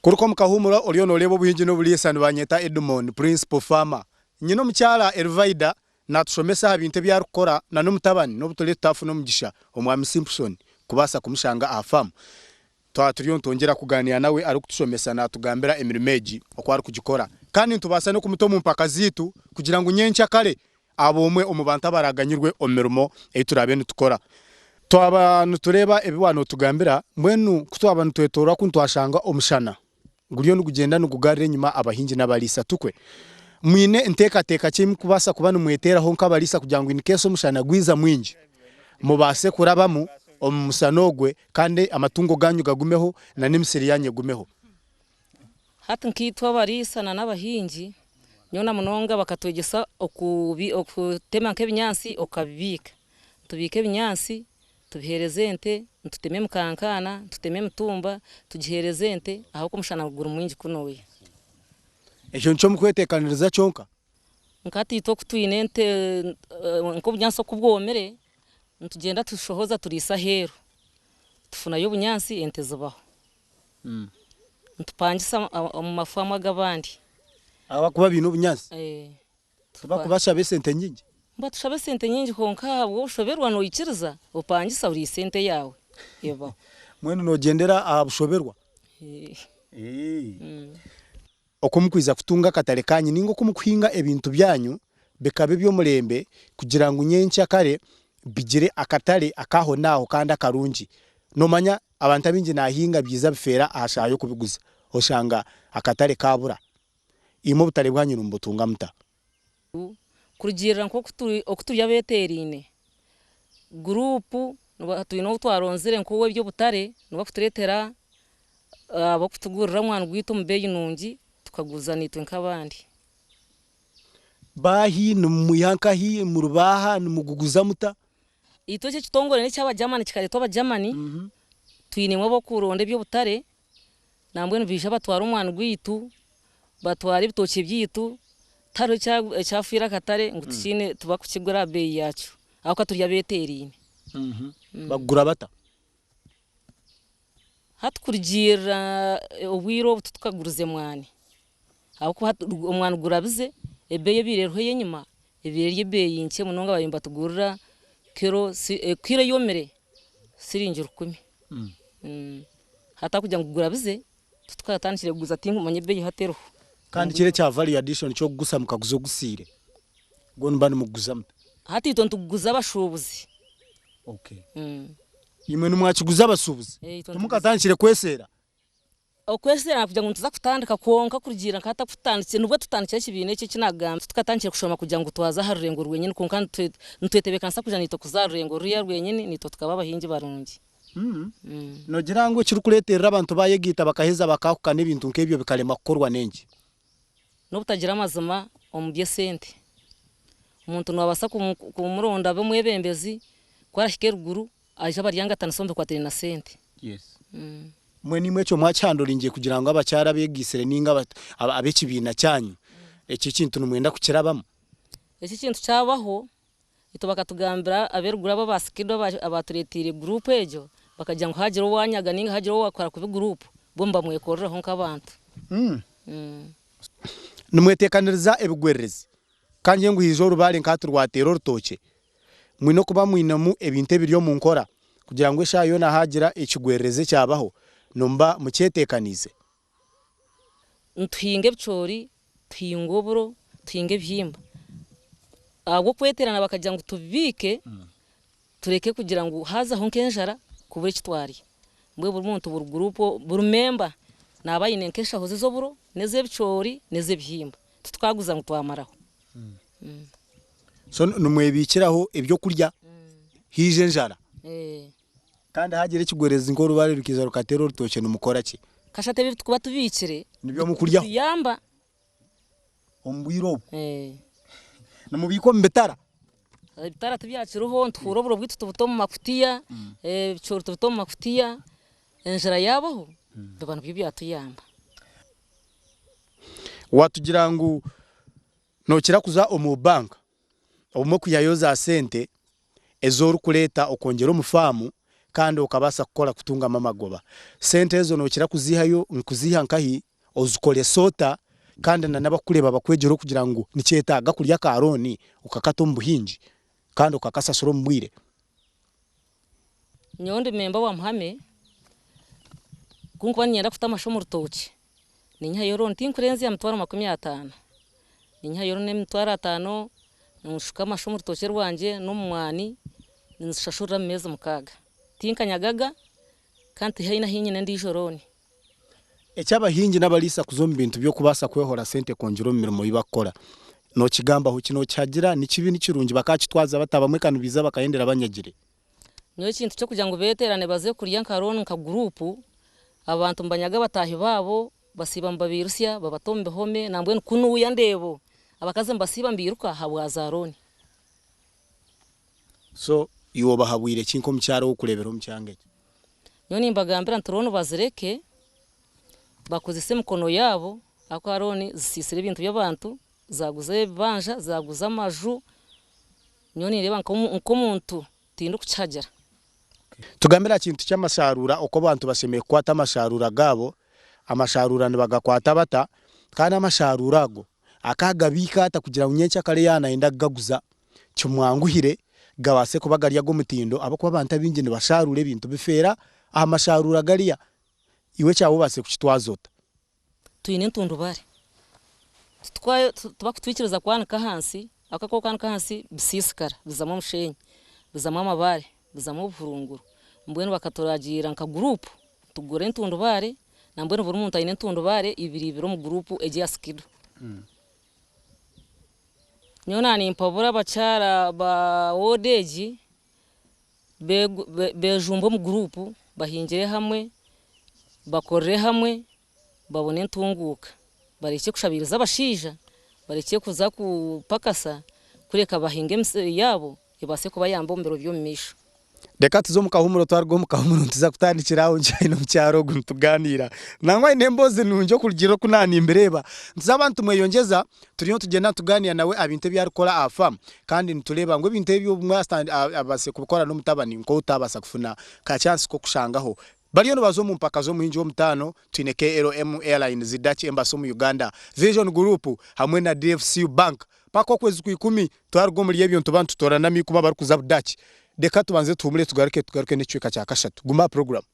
Kuruka omu kahuumuro oriyo nooreeba obuhingi n'oburiisa nibanyeta Edmond, Principal Farmer. Nyine omukyara Elvaida naatushomesa aha bintu ebi arikukora na n'omutabani n'obu turiyo tutaafuna omugisha Omwami Simpson kubaasa kumushanga aha faamu. Twaba turiyo nitwongyera kugaaniira nawe arikutushomesa naatugambira emirimo egi oku arikugikora. Kandi nitubaasa n'okumuta omu mpaka zaitu kugira ngu nyenkyakare abe omwe omu bantu abaraaganyirwe omu mirimo ei turaabe nitukora. Twaba nitureeba ebi waaba nootugambira, mbwenu ku twaba nitwetoorora kunu twashanga omushana guriyo nigugyenda nigugarura enyima abahingi n'abariisa tukwe. Mwine nteekateeka ki ei murikubaasa kuba nimweteeraho nk'abariisa kugira ngu in case omushana gwiza mwingi mubaase kurabamu omu mushana ogwe kandi amatungo gaanyu gagumeho na n'emisiri yaanyu egumeho? Hati nkaitwe abariisa na n'abahingi, nyowe na munonga bakatwegyesa okutema nk'ebinyaatsi okabibiika. Nitubiika ebinyaatsi tubiheereza ente, nitutema emikankaana, nitutema emitumba tugiheereza ente ahabw'okuba omushana guri mwingi kunuuya. Ekyo nikyo murikweteekaniriza kyonka? Nka hati itwe oku twine ente nk'obunyaatsi oku bwomire, nitugyenda tushohoza turiisa aheeru, tufunayo obunyaatsi ente zibaho. Nitupangisa omu mafaamu ag'abandi. Abakuba baine obunyaatsi? Tibakubashaba esente nyingi? Nibatushaba esente nyingi kwonka ahabw'obushoberwa noikiriza opangisa oriisa ente yaawe ebaho. Mbwenu nogyendera aha bushoberwa? Oku mukwija kutunga akatare kaanyu nainga oku mukuhinga ebintu byanyu bikaba eby'omurembe kugira ngu nyenkyakare bigire akatare ak'ahonaaho kandi akarungi. Noomanya abantu abaingi naahinga byiza bifeera aha shaaha y'okubiguza oshanga akatare kaabura. Imwe obutare bwanyu nimubutunga muta? Kurugiirira nk'oku oku turi abeeteeraine, guruupu twine ou twaronzire nk'ow'eby'obutare niwe arikutureetera ab'okutugurira omwani gwaitu omu beeyi nungi tukaguza naitwe nk'abandi. Baahi? Nimumwiha nkahi? Muri baaha? Nimuguguza muta? Itwe eki ekitongore n'eky'Abagyamani kikareetwa Abagyamani, twinemu ab'okuronda eby'obutare Nambwenu baija batwara omwani gwaitu, batwara ebitookye byaitu, tihariho ekyafiire akatare ngu tikiine tibakukigura aha beeyi yaakyo ahabw'okuba turi abeeteeraine. Bakugura bata? Hati kurugiirira obwire obu titukagurize mwani ahabw'okuba hati omwani gurabize, ebeeyi ebaire eriho ey'enyima ebaire eri ebeeyi nkye munonga baabaire nibatugurira kiro kiro eyomire siringi rukumi. Hati ahabw'okugira ngu gurabize, titukatandikire kuguza tinkumanya ebeeyi hati eriho. Kandi kiri ekya value addition ky'okugusa mukaguza ogusiire, gwo nimuba nimuguguza muta? Hati itwe nituguguza abashuubuzi. Okay. Imwe nimwakiguza abashuubuzi? Timukatandikire kweseera? Okweseera kugira ngu nituza kutandika kwonka kurugiirira nka hati oku tutandikire nibwo tutandikire ekibiina eki eki naagamba titukatandikire kushoma kugira ngu twaza aha rurengo rwenyini kwonka nitwetebeekanisa kugira naitwe kuza aha rurengo ruriya rwenyini naitwe tukaba abahingi barungi. Noogira ngu ekirikureeterera abantu baayegaita bakaheza bakaahukana ebintu nk'ebyo bikaremwa kukorwa n'enki? N'obutagira amazima omu by'esente. Omuntu noobaasa kumuronda abe omwebembezi ku arahika eruguru Aija abaryangatanisa omu bikwatiraine na sente. Mbwenu imwe ekyo mwakihandoringiye kugira ngu abakyara abeegaitsire nainga ab'ekibiina kyanyu, ekyo ekintu nimwenda kukirabamu? Ekyo ekintu kyabaho, itwe bakatugambira ab'eruguru abo aba Sikido abaatureeteire guruupu egyo, bakagira ngu haagira owaanyaga nainga haagira owaakora kubi guruupu, bo nibamwekoreraho nk'abantu. Nimweteekaniriza ebigwererezi, Ka ngire ngu haija orubaare nk'ahati rwateera orutookye, mwine okuba mwinemu ebintu ebiri omu nkora kugira ngu eshaaha yoona haagira ekigwererezi ekyabaho, nimuba mukyeteekaniize. Nituhinga ebicoori, tuhinga oburo, tuhinga ebihimba. Ahabw'okweteerana bakagira ngu tubibiike tureke kugira ngu haazaho nk'enjara kubura eki twarya. Mbwenu buri muntu buri guruupu buri memba naaba aine nk'enshaho ze ez'oburo n'ez'ebicoori n'ez'ebihimba. Titukaguza ngu twamaraho. So nimwebiikiraho ebyokurya haija enjara? Kandi haagira ekigwererezi nk'orubaare rukaija rukateera orutookye nimukora ki? Kashatu ebi turikuba tubiikire Nibyo mukuryaho? bituyamba. Omu bwire obu? Nimubiika omu bitara? Ebitara tibyakiriho, nituhuura oburo bwaitu tubuta omu makutiya, ebicoori tubita omu makutiya, enjara yaabaho biba nibyo byatuyamba. Waatugira ngu nookira kuza omu banka obumwe kwihayo za sente ezi orikureeta okongyera omu faamu. Kandi okabaasa kukora kutungamu amagoba. Sente ezo nookira kuziihayo kuziiha nkahi, ozikoresa ota, kandi na n'abarikukureeba bakwegyereho kugira ngu nikyetaaga kurya ka looni okakata omu buhingi kandi okakasasura omu bwire. Nyowe ndi memba wa Muhame, ku nkuba niinyenda kuta amasha omu rutookye, ninyihayo looni tinkurenzya mitwaro 50. Ninyihayo looni y'emitwaro ataano, ninshuka amasha omu rutookye rwangye n'omu mwani, ninzishashurira omu meezi mukaaga. Tinkanyagaga kandi tihaine ahi nyine endiijo looni. Eky'abahingi n'abariisa kuza omu bintu by'okubaasa kwehora sente kwongyera omu mirimo ei barikukora. Nookigambaho ki? Nookihagira? Ni kibi? Ni kirungi? Bakaakitwaza bata? Abamwe ka nibaija bakahendera banyagire. Nyowe ekintu ky'okugira ngu beeteerane baze kurya nka looni nka guruupu, abantu nibanyaga bataahi baabo, basiiba nibabairusya babata omu bihome nambwenu kunuuya ndeebo abakazi nibasiiba nibairuka ahabwa za looni. So iwe obahabwire ki nk'omukyara ow'okureebera omu kyanga eki? Nyowe nimbagambira nti looni bazireke bakozese emikono yaabo ahabw'okuba looni zisiisire ebintu by'abantu, zaaguza ebibanja, zaaguza amaju, nyowe nindeeba nk'omuntu tindikukihagira. Tugambire aha kintu ky'amasharuura oku abantu bashemereire kukwata amasharuura gaabo, amasharuura nibagakwata bata kandi amasharuura ago akagabiika ata kugira ngu nyenkyakare yaaba nayenda kugaguza kimwanguhire gabaase kuba gari ag'omutindo ahabw'okuba abantu abaingi nibasharuura ebintu bifeera aha masharuura gariya. Iwe ekyawe obaasire kukitwaza ota? Twine entundubare. Tibakutwikiriza kwanika ahansi ahabw'okuba ku orikwanika ahansi bisiisikara bizamu omusheenyi, bizamu amabaare, bizamu obuhurunguru. Mbwenu bakaturagiira nka guruupu tugure entundubare nambwenu buri muntu aine entundubare ibiri ibiri omu guruupu egi eya sikido. Nyowe naanimpabura abakyara ba woodi egi Bejumbe omu guruupu, bahingire hamwe, bakorere hamwe, babone entunguuka. Barekye kushabiiriza abashaija, barekye kuza kupakasa kureka bahinge emisiri yaabo ebaase kubayamba omu biro by'omu maisho. Reka tuze omu kahuumuro twaruga omu kahuumuro nituza kutandikira aho nkyine omukyara ogu nitugaaniira. Nangwa aine emboozi nungi okurugiirira oku naanimbireeba. Nituza kuba nitumweyongyeza turiyo nitugyenda nitugaaniira nawe aha bintu ebi arikukora aha faamu kandi nitureeba ngu ebintu ebi obumwe abaasize kubikora n'omutabani nk'ou taabaasa kufuna ka chance k'okushangaho. Bariyo nibaza omu mpaka z'omuhingi w'omutaano, twine KLM Airlines, Dutch Embassy omu Uganda, Vision Group hamwe na DFCU Bank. Paka okwezi kwa ikumi twaruga omuri ebyo nituba nitutoorana amikumi abarikuza Budaaki. Reka tubanze tuhuumure tugaruke tugaruke n'ekicweka kya kashatu. Guma aha puroguraamu.